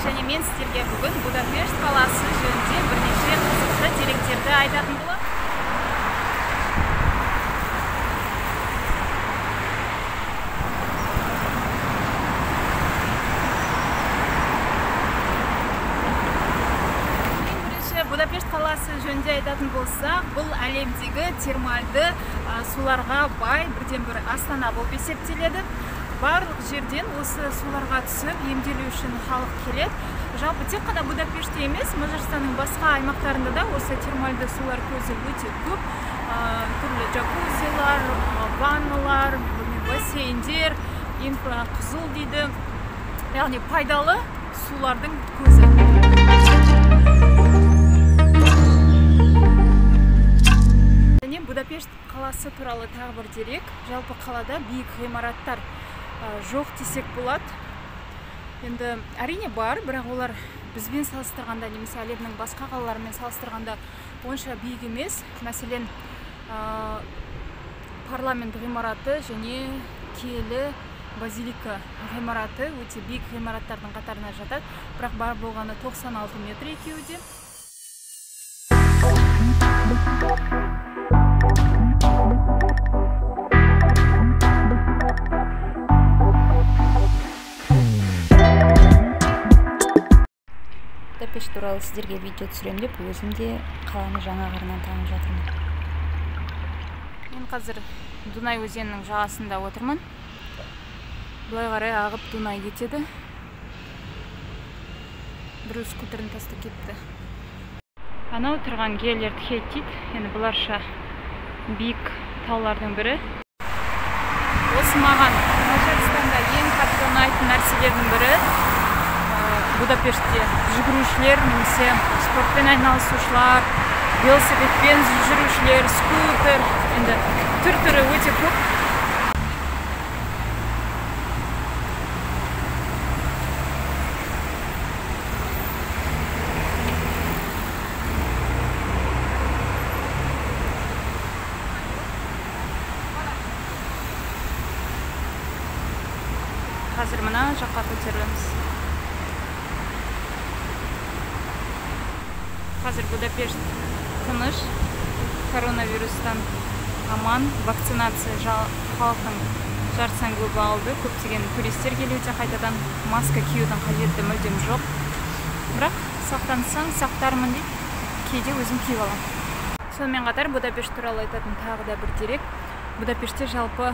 Және мен сіздерге бүгін Будапешт қаласы жөнінде бірнеше қызықты деректерді айтатын боламын. Ең бірінші Будапешт қаласы жөнінде айтатын болсақ, бұл әлемдегі термальды суларға бай бірден-бір астана болып есептеледі. Барлық жерден осы суларға түсіп емделу үшін халық келеді. Жалпы тек қана Будапештте емес, Мажарстанның басқа аймақтарында да осы термальды сулар көзі өте көп. Түрлі джакузилар, ванналар, бассейндер, инфрақызыл дейді. Яғни пайдалы сулардың көзі. Және Будапешт қаласы туралы тағы бір дерек. Жалпы қалада биік ғимараттар жоқ десек болады. Енді әрине бар, бірақ олар бізбен салыстырғанда немесе әлемнің басқа қалаларымен салыстырғанда онша биік емес. Мәселен, парламент ғимараты және киелі базилика ғимараты өте биік ғимараттардың қатарына жатады, бірақ бар болғаны 96 метр екеуі де. Будапешт туралы сіздерге видео түсірем деп өзім де қаланы жаңа қырынан танып жатырмын. Мен қазір Дунай өзенінің жағасында отырмын. Былай қарай ағып Дунай кетеді. Біреу скутерін тастап кетті. Анау тұрған Геллерт Хейт дейді. Енді бұларша биік таулардың бірі. Осы маған Мажарстанда ең қатты ұнайтын нәрселердің бірі Будапештте жүгірушілер немесе спортпен айналысушылар, велосипедпен жүрушілер, скутер, енді түр-түрі өте көп. Қазір мына жаққа көтерілеміз. Қазір Будапешт тыныш, коронавирустан аман, вакцинация халықтың жартысынан көбі алды, көптеген туристер келуде, қайтадан маска киюдің қажеті мүлдем жоқ. Бірақ сақтансаң сақтармын дейді, кейде өзім киіп аламын. Сонымен қатар Будапешт туралы айтатын тағы да бір дерек. Будапештте жалпы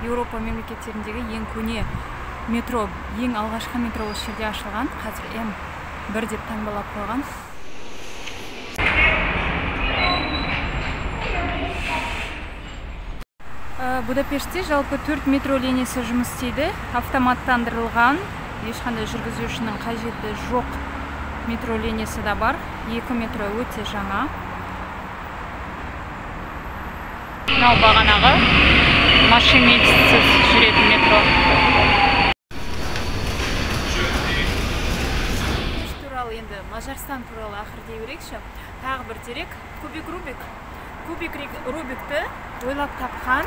Еуропа мемлекеттеріндегі ең көне метро, ең алғашқы метро осы жерде ашылған. Қазір М1 деп таңбалап қойған. Будапештте жалпы 4 метро линиясы жұмыс істейді, автоматтандырылған, ешқандай жүргізушінің қажеті жоқ метро линиясы да бар. 2 метро өте жаңа. Мынау бағанағы машинистсіз жүретін метро. Будапешт туралы, енді Мажарстан туралы ақыр дей берейікші. Тағы бір дерек, кубик Рубик. Кубик Рубикті ойлап тапқан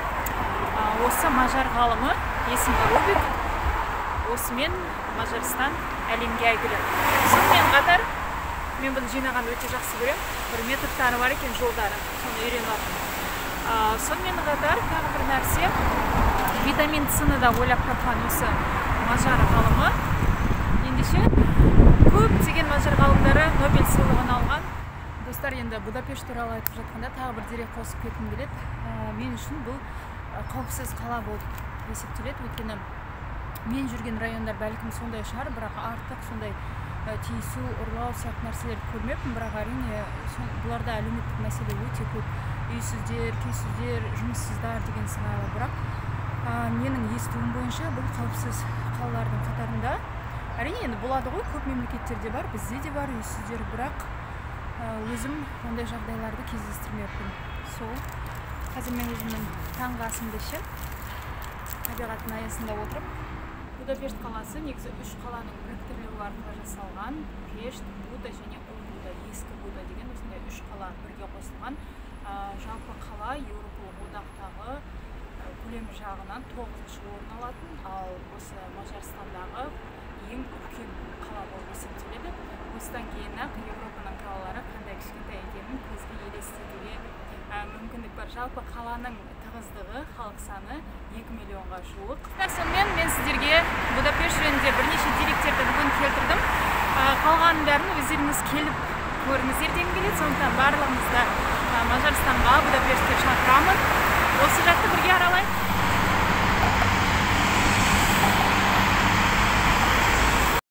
осы мажар ғалымы, есімі Рубик. Осымен Мажарстан әлемге әйгілі. Сонымен қатар, мен бұны жинағанды өте жақсы көремін. Бір методтары бар екен, жолдары. Соны үйреніп алдым. Сонымен қатар тағы бір нәрсе, витамин С-ны да ойлап тапқан осы мажар ғалымы. Ендеше көптеген мажар ғалымдары Нобель сыйлығын алған. Достар, енді Будапешт туралы айтып жатқанда тағы бір дерек қосып кеткім келеді. Мен үшін бұл қауіпсіз қала болып есептеледі. Өйткені мен жүрген райондар бәлкім сондай шығар, бірақ артық сондай тиісу, ұрлау сияқты нәрселерді көрмеппін. Бірақ әрине бұларда әлеуметтік мәселе өте көп. Үйсіздер, күйсіздер, жұмыссыздар деген сыңайлы. Бірақ менің естуім бойынша бұл қауіпсіз қалалардың қатарында. Әрине енді болады ғой, көп мемлекеттерде бар, бізде де бар үйсіздер, бірақ өзім ондай жағдайларды кездестірмеппін. Сол, қазір мен өзімнің таңғы асымды ішіп, табиғаттың аясында отырып. Будапешт қаласы негізі 3 қаланың біріктірілуі арқылы жасалған. Пешт, Буда және Буда, ескі Буда деген осындай 3 қала бірге қосылған. Жалпы қала Еуропалық одақтағы көлемі жағынан 9-шы орын алатын, ал осы Мажарстандағы ең үлкен қала болып есептеледі. Осыдан кейін ақ Еуропаның қалалары қандай кішкентай екенін көзге елестетуге мүмкіндік бар. Жалпы қаланың тығыздығы, халық саны 2 миллионға жуық. Сонымен мен сіздерге Будапешт жөнінде бірнеше деректерді бүгін келтірдім. Қалғанның бәрін өздеріңіз келіп көріңіздер дегім келеді. Сондықтан барлығыңызды Мажарстанға, Будапештке шақырамын. Осы жақты бірге аралайық.